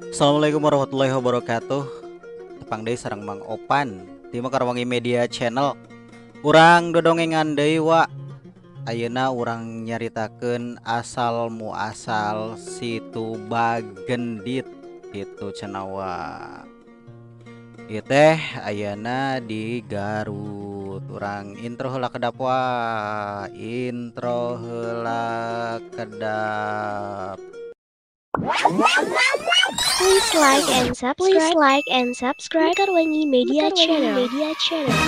Assalamualaikum warahmatullahi wabarakatuh. Tepang deui sareng Mang Opan di Mekarwangi Media Channel. Urang dodongengan deui wa. Ayeuna urang nyaritakeun asal muasal Situ Bagendit gitu cenah wa. Ieu teh ayeuna di Garut. Urang intro heula kedap wa. Intro heula kedap. Please like and subscribe. Please like and subscribe. Mekarwangi Media Channel. Media Channel.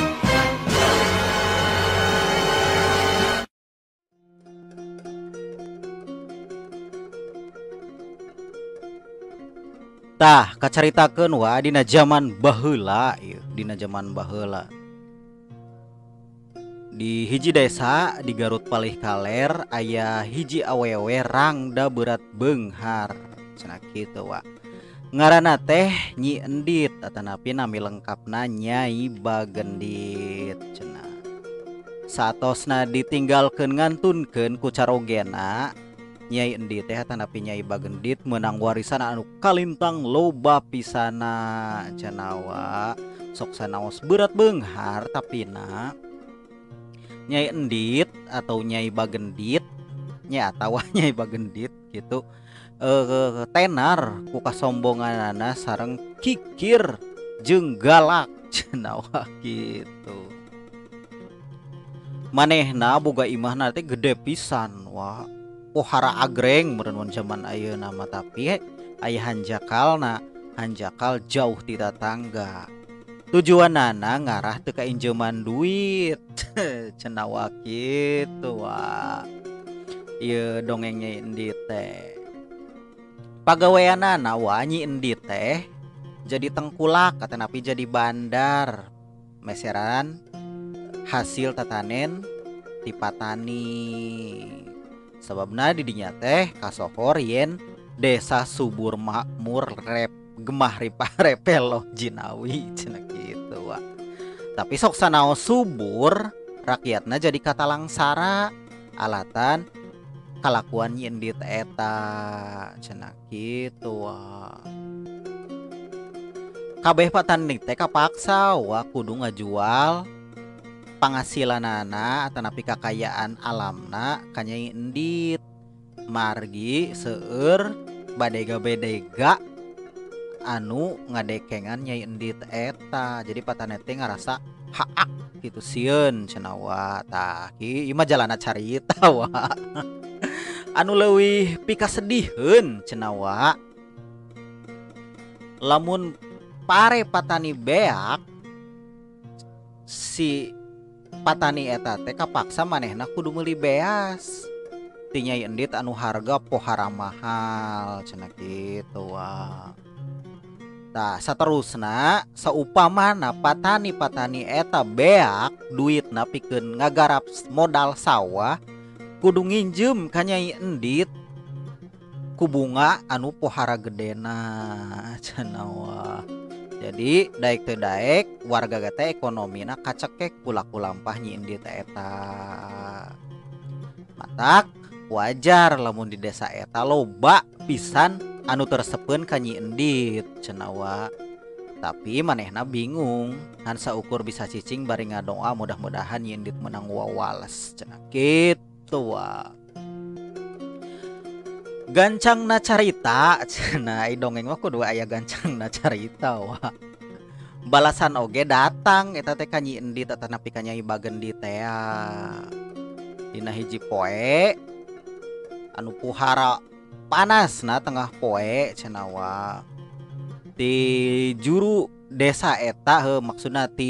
Tah, kacaritakeun wa dina jaman baheula ieu, dina jaman baheula. Di hiji desa di Garut Palih Kaler aya hiji awewe rangda beurat beunghar cenah kitu wa. Ngaranna teh Nyi Endit atanapi nami lengkapna Nyai Bagendit cenah. Saatosna ditinggalkeun ngantunkeun ku carogena Nyai Endit teh atanapi Nyai Bagendit meunang warisan anu kalintang loba pisana cenah wa. Sok sanaos beurat beunghar tapina Nyai Endit atau Nyai Bagendit nya atawa Nyai Bagendit gitu tenar ku kasombonganana sareng kikir jeung galak cenah wa gitu. Manehna boga imahna teh gede pisan wa. Pohara agreng meureun mun jaman ayeuna mah, tapi aya hanjakalna, hanjakal jauh ti tatangga. Tujuanana ngarah teu kainjeman duit cenah wa kitu wa. Ieu dongeng Nyai Endit teh. Pagaweanana wa Nyi Endit teh jadi tengkulak atanapi jadi bandar meseran hasil tatanen ti patani. Sababna di dinya teh kasohor yen desa subur makmur rep gemah ripah repeloh jinawi cenah kitu wa. Tapi sok sanaos subur rakyatna jadi katalangsara alatan kalakuan Nyi Endit eta cenah kitu wa. Kabeh patani teh kapaksa wa kudu ngajual pangasilanana atanapi kakayaan alamna ka Nyai Endit. Margi seueur badega-bedega anu ngadekengan Nyai Endit eta. Jadi patani teh ngarasa haak gitu sieun cenah wa. Tah ieu mah jalana carita wa. Anu leuwih pikasediheun cenah wa. Lamun pare patani beak si patani eta teh kapaksa manehna kudu meuli beas ti Nyai Endit anu harga pohara mahal cenah kitu wa. Tah saterusna saupamana patani-patani eta beak duitna pikeun ngagarap modal sawah kudu nginjem ka Nyai Endit ku bunga anu pohara gedena cenah wa. Jadi daek teu daek warga teh ekonomina kacekek ku lampah Nyi Endit eta. Matak wajar lamun di desa eta loba pisan anu tersepeun ka Nyi Endit cenah wa. Tapi manehna bingung ngan saukur bisa cicing bari ngadoa mudah-mudahan Nyi Endit menang wawales cenah kitu wa. Gancangna carita cenah, dongeng mah kudu aya gancangna carita wa. Balasan oge datang eta teh ka Nyi Endit atanapi ka Nyai Bagendit teh. Dina hiji poe anu puhara panasna tengah poe cenah wa. Ti juru desa eta heuh maksudna ti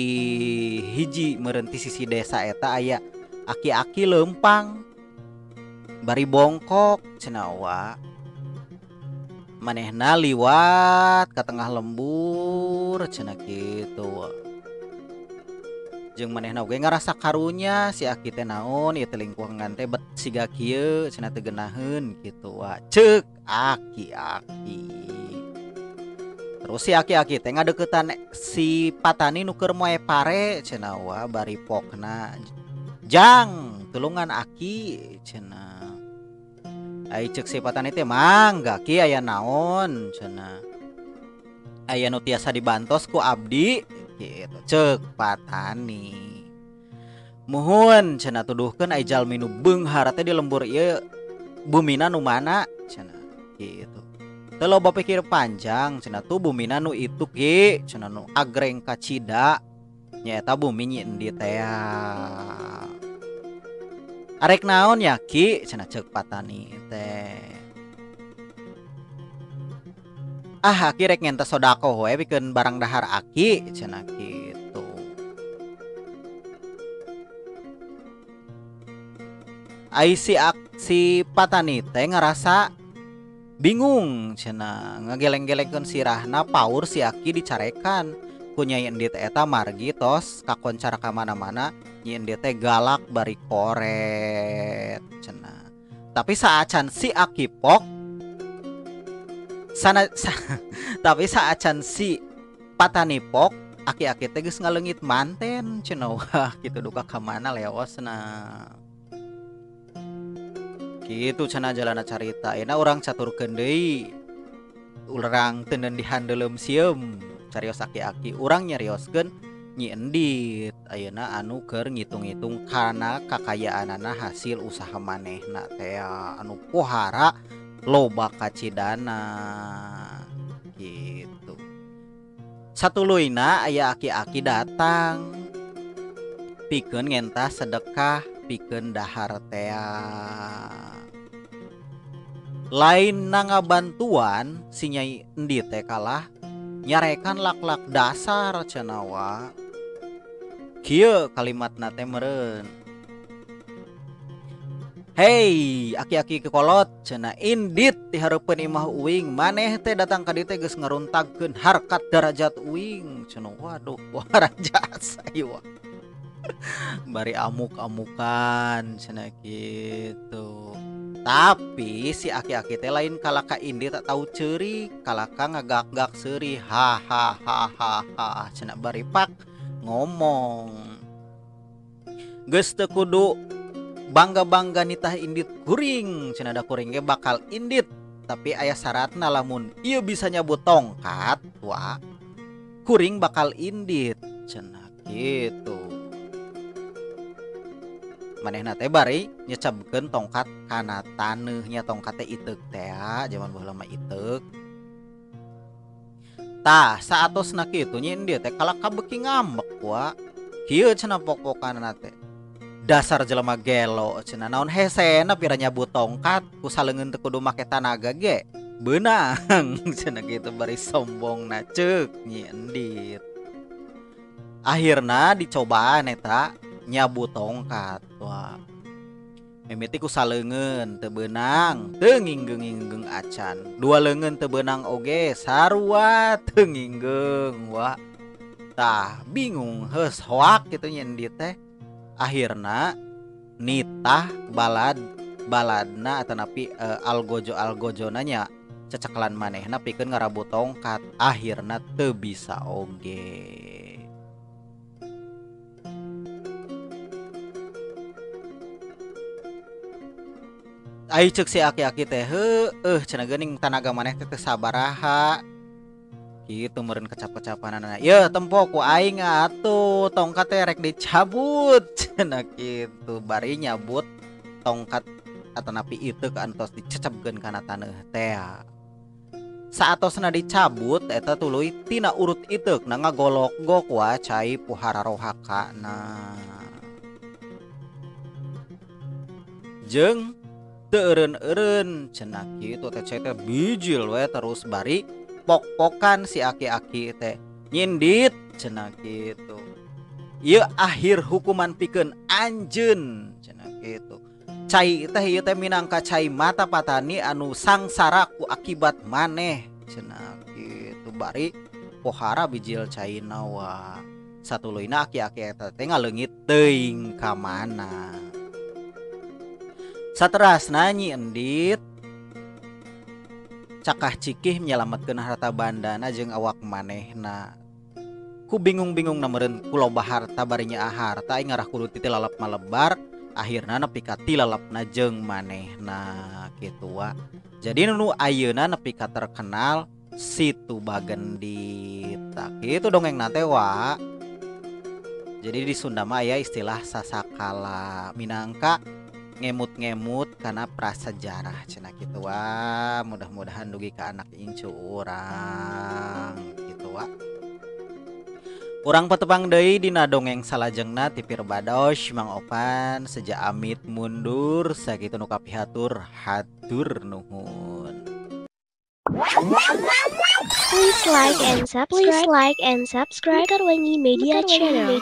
hiji meureun ti sisi desa eta aya aki-aki leumpang bari bongkok cenah wa. Manehna liwat ka tengah lembur cenah kitu wa. Jeung manehna oge ngarasa karunya si aki teh naon ieu teh lingkungan teh bet siga kieu cenah teu geunaheun kitu wa. Ceuk aki-aki. Terus si aki-aki teh ngadeukeutan si patani nu keur moe pare cenah wa bari pokna. Jang tulungan aki cenah. Ai ceuk si patani teh mangga ki aya naon cenah. Aya nu tiasa dibantos ku abdi kitu ceuk patani. Muhun cenah tuduhkeun ai jalmi nu beunghar teh di lembur ieu bumina nu mana cenah kitu. Teu loba pikir panjang cenah tuh bumina nu itu ki cenah nu agreng kacida nyaeta bumi Nyi Endit teh. Arek naon ya ki cenah ceuk patani teh. Ah aki rek ngenta sodakoh we pikeun barang dahar aki cenah kitu. Ai si patani teh ngarasa bingung cenah ngageleng-gelengkeun sirahna paur si aki dicarekan ku Nyai Endit eta margi tos kakoncara ka mana-mana Nyi Endit teh galak bari koret cenah. Tapi saacan si aki pok sana tapi saacan si patani pok aki-aki teh geus ngaleungit manten cenah. Wah kitu duka ka mana leosna. Kitu cenah jalana carita. Ayeuna urang caturkeun deui. Urang teu di handeuleum sieum carios aki-aki urang nyarioskeun Nyi Endit ayeuna anu keur ngitung-ngitung kana kakayaanana hasil usaha manehna teh anu pohara loba kacidana gitu. Satuluyna aya aki-aki datang pikeun ngenta sedekah pikeun dahar teh. Lain nangabantuan si Nyai Endit teh kalah nyarekan lak-lak dasar cenah wa. Kieu kalimatna teh meureun. Hei, aki-aki kekolot cenah indit ti hareupeun imah uing, maneh teh datang ka dieu teh geus ngaruntagkeun harkat darajat uing cenah. Waduh, wah jasa ieu. Bari amuk-amukan cenah kitu. Tapi si aki-aki teh lain kalaka indit tak tahu ceurik, kalaka ngagak-gak seuri ha ha ha ha ha cenah bari pak ngomong. Geus teu kudu bangga-bangga nitah indit kuring cenah da kuring ge bakal indit, tapi aya syaratna lamun ieu bisa nyabut tongkat wah kuring bakal indit cenah kitu. Manehna teh bari nyecebkeun tongkat kana taneuhnya, tongkat teh iteuk teh jaman baheula mah iteuk. Tah saatosna kitu Nyi Endit teh kalaka beuki ngambek wa. Kieu cenah pok-pokanna teh. Dasar jelema gelo cenah naon hesena pira nyabut tongkat ku saleungeun teu kudu make tanaga ge beunang cenah kitu bari sombongna ceuk Nyi Endit. Akhirna dicobaan eta nyabut tongkat wah. Mimiti ku saleungeun teu beunang, teu nginggeung-nginggeung acan. Dua leungeun teu beunang oge sarua teu nginggeung wah. Tah bingung heus hoak kitu Nyi Endit teh. Akhirna nitah baladna atanapi algojo-algojona nya ceceklan manehna pikeun ngarabut tongkat. Akhirna teu bisa oge. Ai ceuk si aki-aki teh heueuh cenah geuning tanaga maneh teh teu sabaraha kitu meureun kecap-kecapanana. Yeuh tempo ku aing atuh tongkat teh rek dicabut cenah kitu bari nyabut tongkat atanapi iteuk antos dicecebkeun kana taneuh teh. Saatosna dicabut eta tuluy tina urut iteukna ngagolok-gok wa cai pohara rohakana. Jeung teu eureun-eureun cenah kitu teh cai teh bijil we terus bari pok-pokan si aki-aki teh nyindit cenah kitu. Ieu akhir hukuman pikeun anjeun cenah kitu. Cai teh ieu teh minangka cai mata patani anu sangsara ku akibat maneh cenah kitu bari pohara bijil caina wa. Satuluyna aki-aki eta teh ngaleungit teuing ka mana. Saterasna Nyi Endit cakah cikih menyelamatkeun harta bandana jeung awak manehna. Ku bingung-bingungna meureun ku loba harta bari nyaah harta aing ngarah kudu titi lalap malebar. Akhirna nepi ka tilelepna jeung manehna kitu wa. Jadi nu ayeuna nepi ka terkenal Situ Bagendit. Tah kitu dongengna teh wa. Jadi di Sunda mah aya istilah sasakala minangka ngemut-ngemut kana prasejarah cenah kitu wa. Mudah-mudahan dugi ka anak incu urang kitu wa. Urang patepang deui dina dongeng salajengna ti Pirbados Mang Opan seja amit mundur sakitu nu kapihatur hatur nuhun. Please like and subscribe. Please like and subscribe Mekarwangi Media Channel.